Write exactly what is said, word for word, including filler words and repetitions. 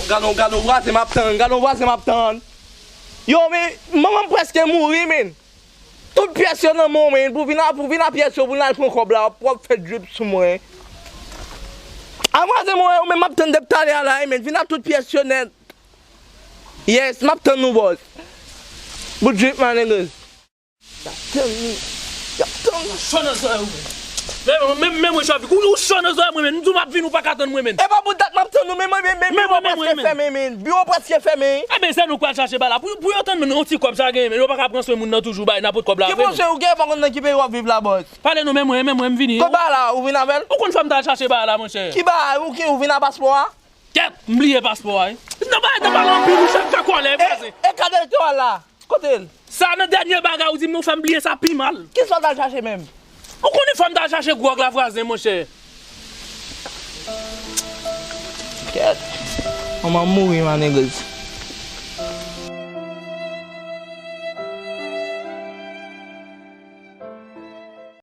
Gade yon, gade yon vwazen m ap tann, gade yon vwazen m ap tann. Yo, men, manman m prèske mouri, men. Tout pyès yo nan men w, men, pou vin a, pou vin a pyès yo, pou n al pran kòb la, w ap, w ap fè drip sou mwen. A vwazen mwen, ou menm m ap tann depi talè a la, men, vin a tout pyès yo nèt. Yes, m ap tann nou, bòs. Bout drip, man, niggas. Y ap tann nou. Y ap tann nou. Cho nan zòrèy ou, men. Men, men, men mwen, Chavik, ou, ou cho nan zòrèy mwen, men. M di w m ap vin, ou pa ka tann mwen, men. E pa bout dat m ap tann nou, men mwen, men, men, men, mwen, mwen, prèske fèmen, men. Biwo prèske fèmen. Ebyen, se nou k pral chache bagay la. Pou, pou yo tann nou, yon ti kòb sa genyen, men yo pa ka pran swen moun nan toujou, bay, n ap pot kòb la. Ki pran swen, ou gen pa konn nan ki peyi w ap viv la, bòs. Pale non, men mwen, men mwen, m vini. Kot bagay la, ou vin avè l? Ou konn fè m t al chache bagay la, monchè. Ki bagay, ou ki, ou vin a paspò a? Kèt, m bliye paspò a, wi. Nan bagay, nan pale anpil, ou chèf fè kòlè, vwazen. E kad elektoral la, kote l? Sa nan dènye bagay ou di m, ou fè m bliye sa pi mal. Kisa w t al chache menm? Ou konnen fò m t al chache gwòg la, vwazen, monchè. Kèt. Manman m mouri, man, niggas.